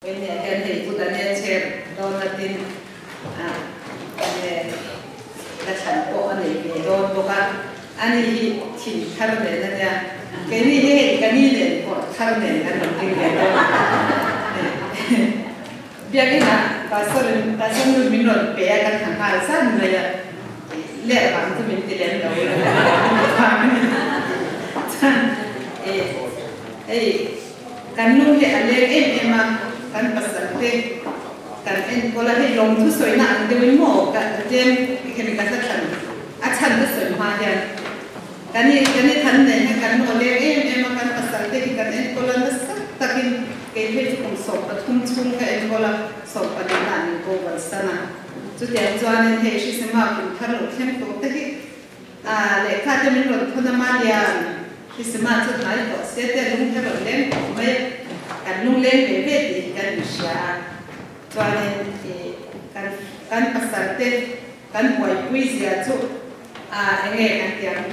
Vawinia hian hei Pu Daniel chair dawn atin enge la thlan pawh a nei ve dawn bawk a, ani hi thin thar nen a nia, keini hi hei ka ni nen pawh thar nen kan rawn ding ve dawn a. Biakinah Pastor in Pastor nu min rawn pe a kan ha nghal zan mai a, ler vang chu min ti lem lo chuan hei Kan nu hi a leng em em a, kan pasal te kan enkawl a, hei lawmthu sawina ang deuhin maw ka tlem hemi ka hla thlan a chhan te sawi hma hian kan i kan i than nei hian kan nu a leng em em a, kan pasal te hi kan enkawl a nasa takin kei phei chu kum 13 chhung ka enkawl a, 14 na an inko valsan a, chutiang chuanin hei hrisema kum thar lo thleng tawh te hi A lehkha te min rawn thawn a Malian, Krismas chu hnai tawh se te lung te rawn leng tawh mai a, kan lung leng ve ve tih hi kan inhria a, chuanin ih kan kan pasal te kan buaipui zia chu a enge kan ti ang,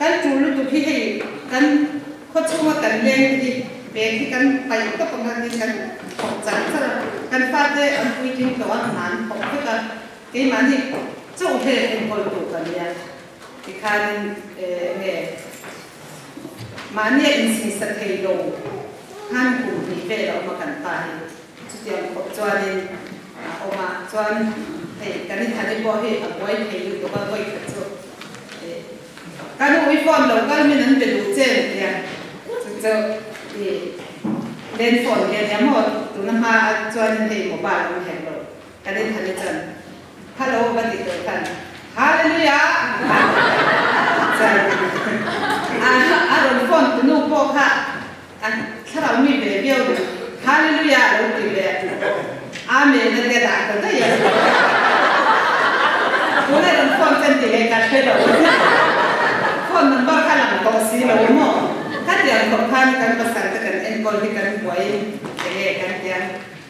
kan tul lutuk hi hei kan khaw chhunga kan leng te hi bag hi kan paih tawp ang a tin kan thawk char char a, kan fate an puitling tawh a hna an thawk vek a. Keimahni chauh he enkawl tur ka nia tikhanin nge mahnia insingsa thei lo khan kum hnih vel a awm a kan pa hi chutiang khawp chuanin a awm a chuan hei kan ithani pawh hi a buai thei lutuk a vawi khat chu ka nu i phone lo kal min an be duh che an tia chu chu i len phone hi a nia maw tuna hma chuanin hei mobile a awm hek lo. Kan in han i chan. Hello va ti tur khan Hallelujah chan a rawn phone tu nu pawh kha a thlarau mi ve viau duh Hallelujah a lo ti ve Amen a te dah ta daih a tuna rawn phone chan ti leh ka hre lo phone number kha lang tawh si lo maw khatiang khawp khan kan pasal te kan enkawl hi kan buai enge kan tia.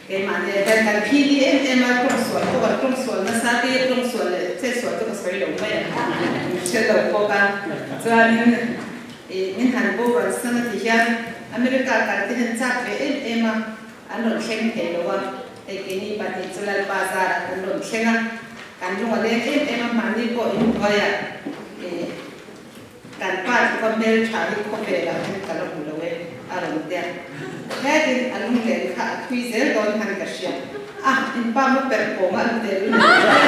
Keimah nen hian kan phili em em a, tawngsual pawh kan tawngsual nasa te, tawngsual leh chetsual chu ka sawi lo mai ang, min hre lo bawk a. Chuanin ih min han boral san a ti hian America kal te hian chak ve em em a, an rawn thleng thei lo a, hei keini pahnih chu Lalpa zarah kan rawn thleng a, kan lung a leng em em a, mahni pawh inhnuaiah ih Kan pa chu ka hmeltha hi khawvelah hian ka la hmu lo e, a rawn ti a. Hetin a lunglen kha a thui zel dawn khan ka hria. A, in pa maw perh pawng a an tel lutuk e.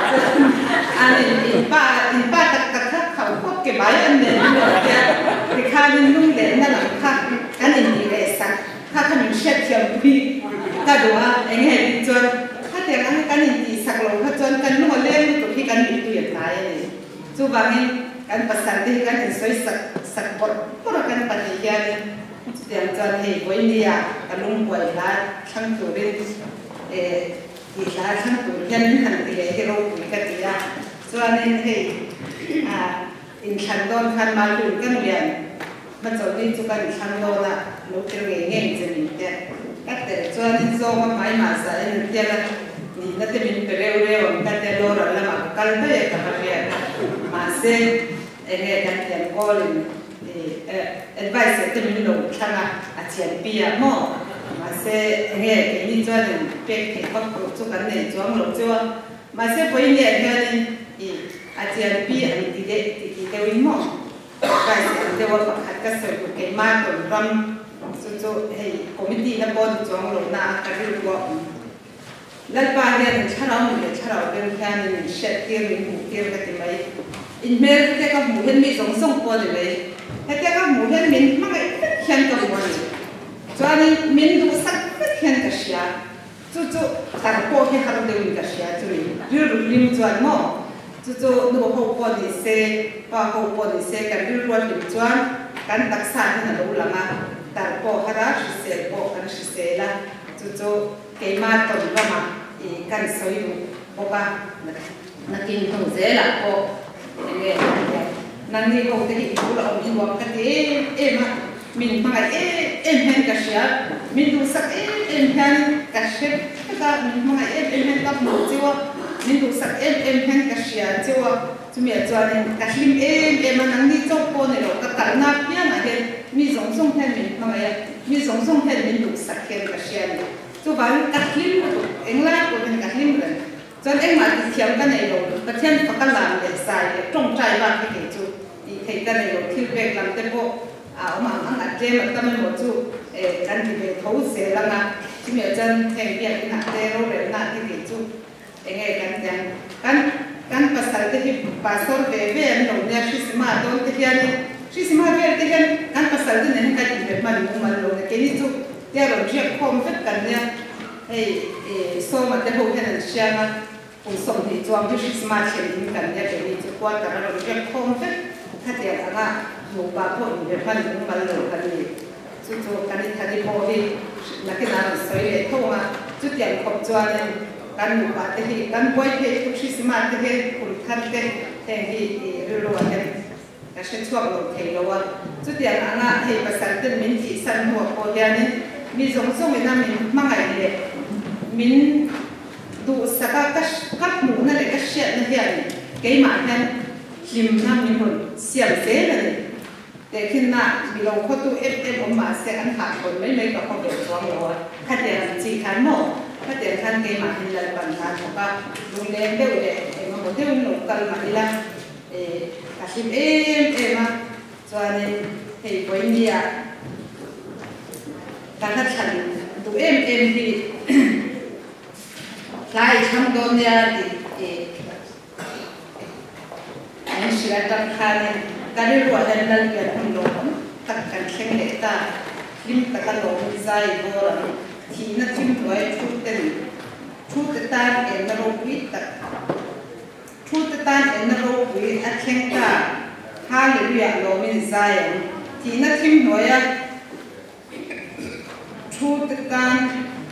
Chuan an in, in pa, in pa tak tak kha khauh khawp ke bai an nen an rawn ti a. Tikhanin lunglenna lam kha kan intih leh sak kha kha min hriatthiam pui ka duh a, eng nge tih chuan khatiang ang kan intih sak lo kha chuan kan lung a leng lutuk hi kan mittui a hnai a ni. Chuvangin kan pasal te hi kan insawi sak sak bawrh bawrh a kan pahnih hianin chutiang chuan hei vawinia ka lungbuai hla thlang turin eh tih hla thlang tur hian min han ti leh hi ropui ka ti a. Chuanin hei ah inthlan dawn khan Malhlun ka nulian hmachawlhni chu kan inthlang dawn a lo tel ngei ngei che min te ka tel chuanin zawnga hmai mah zah en hian a nihna te min pe reu reu ang ka tia Laura lamah ka kal daih a ka va riat a mahse enge kan tiang call in advice te min lo thlang a a thian pi ah maw mahse enge keini chuanin pek theih vak tur chu kan nei chuang lo chu a mahse pawimawh hianin a thian pi ang ti deuh ti ti deuhin maw. Price ang deuha pakhat ka sawi tur keimah tawn ram chu chu hei committee na pawh ni chuang lo na a ka rilru a awm. Lalpa hian in thlarau nun leh thlarau beng hian in min hriat tir min hmuh tir ka ti mai. In hmel hete ka hmuh hian mi zawng zawng pawh ni mai. Hete ka hmuh hian min hmangaih vek hian ka hmu a ni. Chuanin min duhsak vek hian ka hria. Chu chu tar pawh hi har deuhin ka hria chumi rilru hlim chuan maw? Chu chu nu ho pawh ni se, pa ho pawh ni se kan rilru a hlim chuan kan taksa hian a lo lang a, tar pawh har a, hrisel pawh kan hrisel a, chu chu keimah tawn ramah i kan sawi duh bawk a, nakin hnu zelah pawh eng nge kan tih ang, nangni ho te hi i bul a awm hi nuam ka ti em em a. Min hmangaih em em hian ka hria, min duhsak em em hian ka hre vek a, min hmangaih em em hian ka hmuh cheu a, min duhsak em em hian ka hria cheu a, chumiah chuanin ka hlim em em a, nangni chauh pawh ni lo, ka kalna piangah hian mi zawng zawng hian min hmangaih a, mi zawng zawng hian min duhsak hian ka hria a ni. Chuvangin ka hlim lutuk, englai pawh hian ka hlim reng. Chuan engmah ti thiam ka nei lo, Pathian faka lam leh zai leh tawngtai bak hi kei chu tih theih ka nei lo, thil pek lam te pawh a awm ang ang a tlem a tam emaw chu kan ti ve tho zel ang a, chumi ah chuan heng biakinah te rorelna te kei chu enge kan ti ang, kan kan pasal te hi pastor ve ve an lo nia Hrisima dawn te hianin Hrisima vel te hian kan pasal te nen hian kan inbe hman mumal lo nia keini chu tia rawn riak khawm vek kan nia. Hei Sawma te ho hian an hriang a, kum 20 chuang hi Christmas thlen in kan nia keini chu quarter a rawn riak khawm vek khatiang anga nupa pawh inbe hman mumal lo kan ni. Chu chu kan ithani pawh hi nakin a rawn sawi leh tho ang a, chutiang khawp chuanin kan nupa te hi kan buai phei chu Christmas te hi kum thar te heng hi rilru ah hian ka hre chhuak lo thei lo a, chutiang anga hei pasal ten min thihsan hnuah pawh hianin mi zawng zawngin a min hmangaih leh min duhsak a, ka ka hmuhna leh ka hriatna hian keimah hian hlimna min rawn siam zel a ni. Tehkhinna mi lo khawtu em em awm mah se an hahchawn mai mai ka khaw ve chuang lo a, khatiang ang chi khan maw? Khatiang khan keimah hin Lalpan khan thawk a, lungleng deuh leh engemaw deuhin lo kal mah ila, Ka hlim em em a, chuanin hei vawinia ka hla thlan duh em em hi hla i thlang dawn nia tih min hrilh atang khanin ka rilruah hian Lalpian hun lawmawm tak kan thleng leh ta, hlim taka lawm zai bawr ang, thihna thim hnuai thu ten thu te tan enna ropui tak. Thu te tan enna ropui a thleng ta, Hallelujah lawmin zai ang. Thihna thim hnuaia thu te tan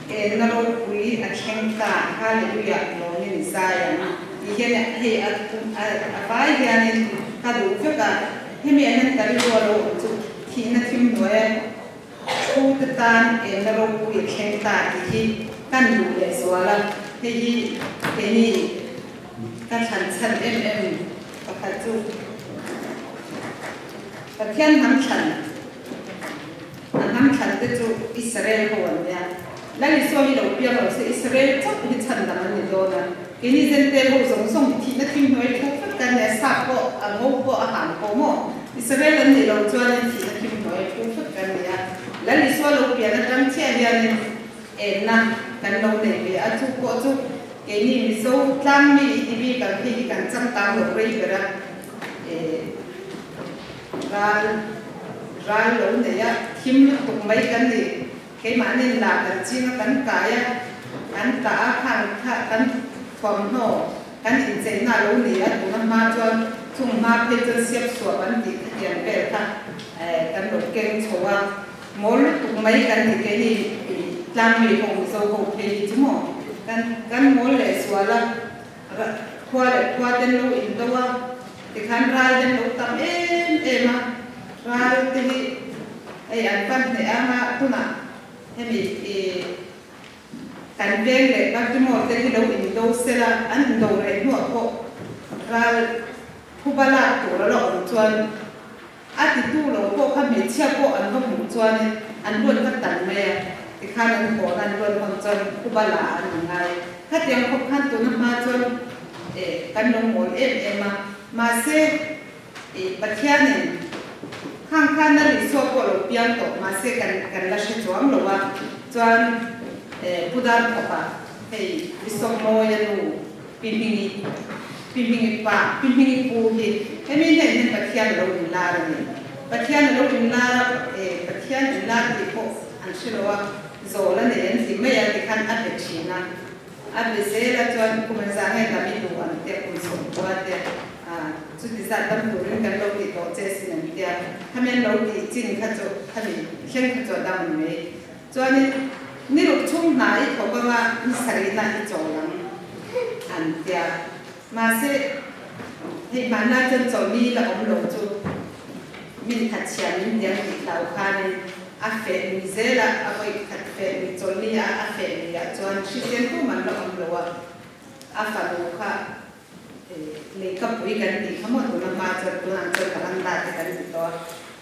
enna ropui a thleng ta, Hallelujah lawmin zai ang. Tih hian hei a a vai hianin ka duh vek a, hemi ah hian ka rilru a lo awm chu thihna thim hnuaia thu te tan enna ropui a thleng ta tih hi kan duh leh zual a, hei hi keini ka thlan chhan em em pakhat chu Pathian hnam thlan, a hnam thlan te chu Israel ho an nia, Lal Isua hi lo piang lo se Israel chauh hi chhan dang an ni dawn a, keini Zentail ho zawng zawng hi thihna thim hnuai thu vek kan nia, sap pawh a ngo pawh a hang pawh maw? Israel an nih loh chuanin thihna thim hnuai thu vek kan ni a, Lal Isua lo pian atang chiah hianin enna kan lo nei ve a, chu pawh chu keini Mizo tlangmi i ti bik ang khi hi kan changkang lo rei ber a, ral ral lo nei a, thim lutuk mai kan ni, keimahnin lah kan ching a, kan kai a, kan tah a, khang kha kan thuamhnaw. Kan incheina a lo ni a, tuna hma chuan chung hma phei chuan siap suap an tih khatiang vel kha kan lo keng chho a, mawl lutuk mai kan ti keini tlangmi ho Mizo ho phei hi chu maw kan kan mawl leh sual a, khua leh khua ten lo indo a, tikhan ral ten lo tam em em a, ral te hi hei an pan hneh ang a, tunah hemi ih. Kan veng leh Baltimore te hi lo indo sela, an indo reh hnuah pawh ral phuba lak tur a la awm chuan a titu lo pawh kha hmeichhia pawh an va hmuh chuanin an luan va tan mai a, tikhan an hawn a, an luan hawn chuan phuba la an ni ngai. Khatiang khawp khan tuna hma chuan kan lo mawl em em a, mahse Pathianin khang khan a Isua pawh lo piang tawh mahse kan kan la hre chuang lo a, chuan Pu Darkhawpa hei Isawmawia nu Pi Hmingi, Pi Hmingi pa, Pi Hmingi pu hi hemi hnen hian Pathian a lo inlar a ni. Pathian a lo inlar a, Pathian inlar tih pawh an hre lo a, zawl a nei an ti mai a tikhan a be thin a. A be zel a chuan kum an zah nge dam i duh ang te kum 90 te chuti zat dam turin kan lo tih tawh che sin an tia khami an lo tih chin kha chu khami thleng kha chu a dam an mai chuanin ni ruk chhung hna i thawk anga ni sarih na i chawl ang an tia mahse hei hmanlai chuan chawlni la awm lo chu min thatchhia min tiang tih hlau khanin A feh lui zel a, a vawi khat feh lui chawlni a a feh lui ah chuan hriseltu man la awm lo a, a fanu kha leikapui kan tih kha maw tuna hma chuan tunah chuan veranda te kan ti tawh a,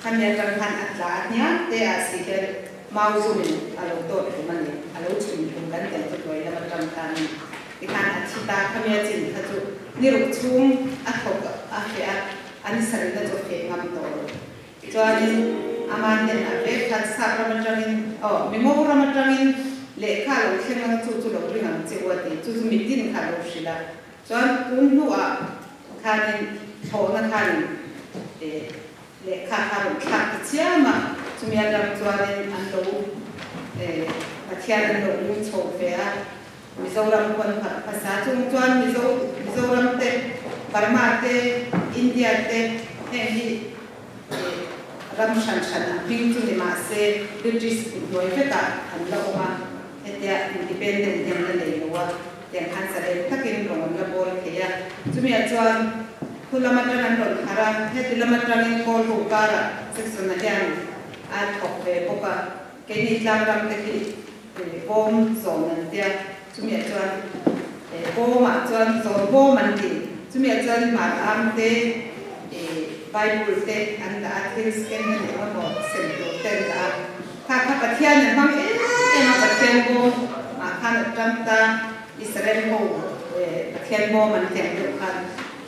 khami atang khan a tla a hniam te ah si hian. Mau zumin a lo dawt hlum a ni, a lo chhun hlum kan tih ang chu hnuai lam atang khan tikhan a thi ta, khami a chin kha chu ni ruk chhung a thawk a feh a, a ni sarihna chu a feh ngam tawh lo. Chuanin ama hnen a vek khan sap ram atangin, aw, mingo ram atangin lehkha a lo thleng ang chu chu lo ring ang che u a ti, chu chu mitin kha a lo hrilh a. Chuan tun hnuah khanin thlawhna khanin lehkha kha rawn thlak ta chiam a, chumi atang chuanin an lo Pathian an lo ring chho ve a, Mizoram pawn hmasa chung chuan Mizo Mizoram te, Burma te, India te heng hi ram hran hran an hming chu ni mahse British kut hnuai vekah an la awm a, hetia independent hian la nei lo a. Tiang khan zalen takin rawn an la bawl thei a, chumiah chuan thu lam atang an rawn harh a, heti lam atangin kawl ho karah Jackson-a hian a thawk ve bawk a, keini tlang ram te khi bawm zawn an tia, chumiah chuan bawmah chuan zawn bawm an ti, chumiah chuan hmar am te Bible te an dah a, thil scan na nih emaw sem tur te an dah a. Kha kha Pathian a hmang em em a, Pathian bawm ah khan a ṭang ta, Israel ho Pathian bawm an thleng deuh khan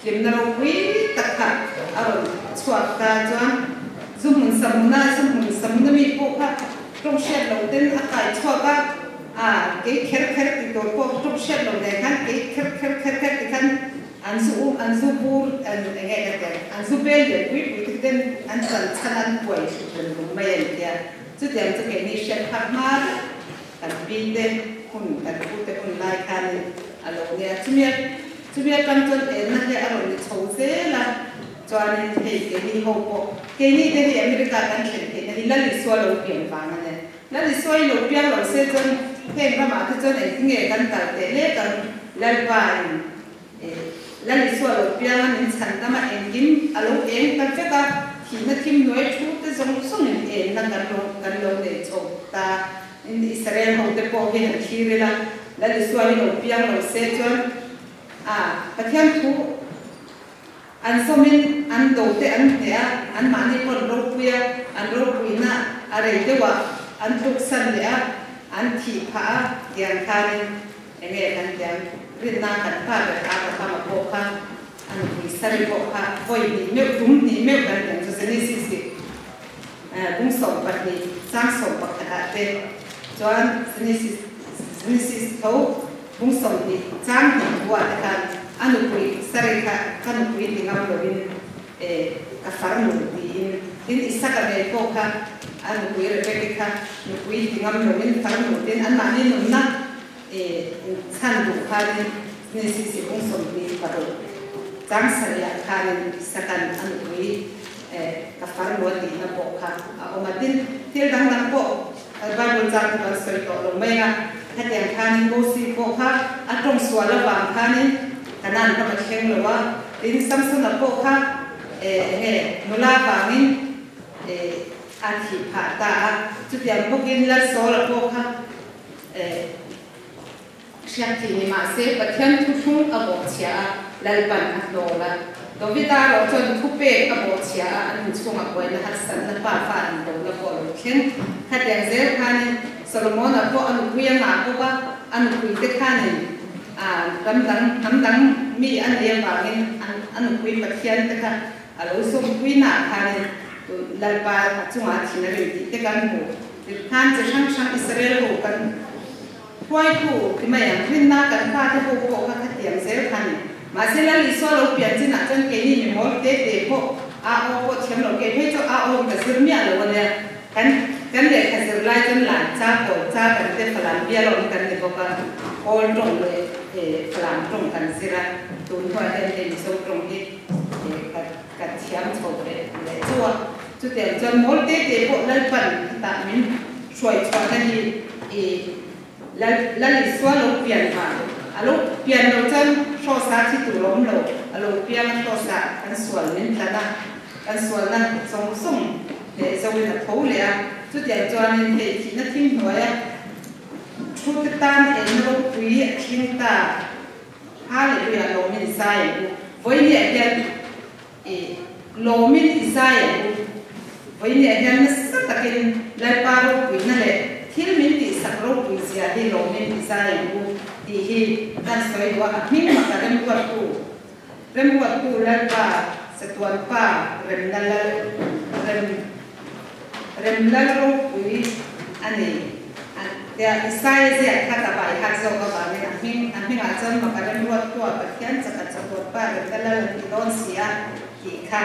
hlimna ropui tak kha a rawn chhuak ta chuan zu hmun samuna, zu hmun samuna mi pawh kha ṭawng hriat lo ten a kai chhuak a, a kei kher kher ti tur pawh ṭawng hriat lo nen khan kei kher kher kher kher ti khan An zu um, an zu bur, an eng nge ka ti, an zu bel lian pui pui te ten an chan chhan an buai hrut reng rung mai a ni tia. Chutiang chu keini hriat phak hma vek kan pi te hun, kan pu te hun lai khanin a lo nia. Chumia, chumi atang chuan enna hi a rawn ni chho zel a, chuanin hei keini ho pawh, keini te hi America kan thlen theihna hi Lal Isua lo pian vang a nia. Lal Isua hi lo piang lo se chuan heng ramah te chuan engtinge kan kal teh lek ang, Lalpa in Lal Isua lo piang a min chhan dam a engkim a lo eng ta vek a, thihna thim hnuai thu te zawng zawngin enna kan lo kan lo nei chho ta. In Israel ho te pawh hi han thlir ila, Lal Isua hi lo piang lo se chuan a Pathian thu an sawmin an do te an hneh a, anmahni pawh an ropui a, an ropuina a rei deuh ah an tluksan leh a, an thih phah a tiang khanin Enge kan tiang rinna kan pa ber Abrahama pawh kha a nupui Sari pawh kha vawi hnih meuh tum hnih meuh kan tiang chu Genesis hi bung 12 chang 11 ah te chuan Genesis Genesis tho bung 20 chang hnih thu ah te khan a nupui Sari kha ka nupui ti ngam loin ka farnu tiin tin Isaka ngei pawh kha a nupui Rebeki kha nupui ti ngam loin farnu tiin anmahni nunna chhan duh khanin Genesis bung 26 chang sarih ah khanin Isakan a nupui ka farnu a tihna pawh kha a awm a. Tin, thil dang dang pawh Bible chang chu kan sawi tawh lo mai a, hetiang khanin Mosi pawh kha a tawng sual avang khanin Kanan ram a thleng lo a, tin Samsona pawh kha eng nge nula vangin a thih phah ta a, chutiang bawkin Lal Saula pawh kha Hriat thih ni mah se Pathian thuthlung a bawhchhia a, Lalpan a hlawl a. Davida erawh chuan thupek a bawhchhia a, an inchhungah buaina harsatna pa fa an dona pawh a lo thleng. Khatiang zel khanin Solomona pawh a nupui a ngah bawk a, a nupuite khanin ram dang, hnam dang mi a nei avangin a nupui Pathian te kha a lo zawmpui naah khanin Lalpa a chungah a thin a rim tih te kan hmu. Khan chi hrang hrang Israel ho kan Hruaitu ti mai ang, rinna kan fate ho pawh kha khatiang zel kha ni. Mahse Lal Isua lo pian chinah chuan keini mi mawl te te pawh a aw pawh thiam lo, kei phei chu a aw hi ka zir miah lo a nia. Kan kan lehkha zir lai chuan lan cha kawl cha kan te Falam bial awm kan ni bawk a, kawl tawng leh Falam tawng kan zir a, tun hnuah hian hei Mizo tawng hi ka ka thiam chho ve leh chauh a. Chutiang chuan mawl te te pawh Lalpan hetah min hruai chhuahna hi i Lal Lal Isua lo pian vang a lo pian lo chuan hrawsa thi tur a awm lo, a lo piang a hrawsa kan sual min tlan a, kan sualna zawng zawng leh zoin a tho leh a, chutiang chuanin hei thihna thim hnuaia thu te tan enna ropui a thleng ta. Hallelujah lawmin i zai ang u. Vawinia hian i lawmin i zai ang u. Vawiin ah hian nasa takin Lalpa ropuina leh thil min tihsak ropui zia hi lawmin i zai ang u tih hi kan sawi duh a, a hming maka remruattu remruattu Lalpa chatuan pa remna lal rem rem lal ropui a ni a tia Isaia ziak kha ka vai hat zawk avangin a hming a hmingah chuan maka remruattua Pathian chaka chatuan pa remna lal an ti dawn si a tih kha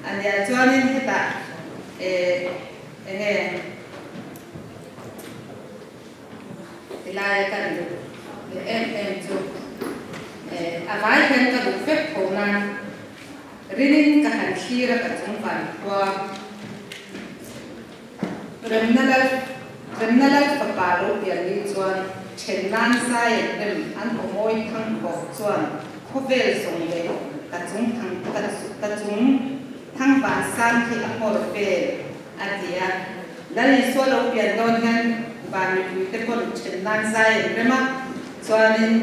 A nia chuanin hetah eh enge tilaia kan duh leh em em chu eh a vai hian ka duh vek tho nan rinin ka han thlir a ka chung van khua Remna lal Remna lal fapa lo pian ni chuan then nan zai an rem an aw mawi thang bawk chuan khawvel zawng leh ka chung thang ka ka chung thang van sang khi a nghawr vel a ti a. Lal Isua lo pian dawn hian van mipui te pawn then nan zai an rem a, chuanin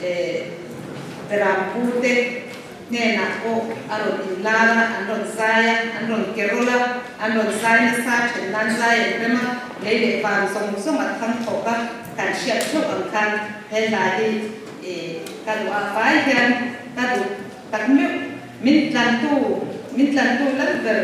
eh Beram pu te Hnenah pawh a rawn inlar a, an rawn zai a, an rawn ke rawlh a, an rawn zai nasa then nan zai an rem a, lei leh van zawng zawng a thang thawk a, kan hriat theuh ang khan he hla hi ka duh a vai hian ka duh tak meuh. Min tlantu, min tlantu lal ber,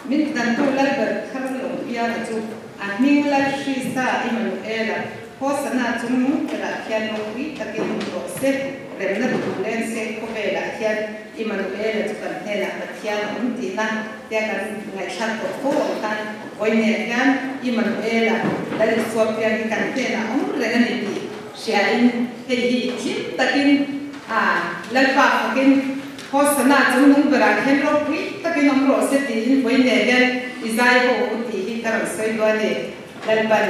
min tlantu lal ber thar lo pianga chu a hming lal Hrista Immanuela Hosana chung nung berah khian ropui takin hmu rawh se, remna duh len se khawvelah hian Immanuela chu kan hnenah Pathian a awm tihna tia kan ngaihthlak tawh fo ang khan vawihneh hian Immanuela Lal Isua piang hi kan hnenah a awm reng a ni tih hriain hei hi thim takin a Lalpa fakin Hosana chung nung berah khian ropui takin awm rawh se tiin vawihneh hian i zai ho u tih hi ka rawn sawi duh a ni. Lalpan.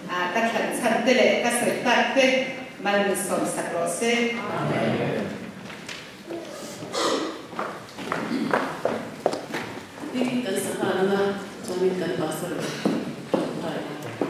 A ka thlan chhan te leh ka sawi tak te mal min sawm sak rawh se. Amen. Tin, kan sa nghal anga, chuanin kan pastor tawngtai ang.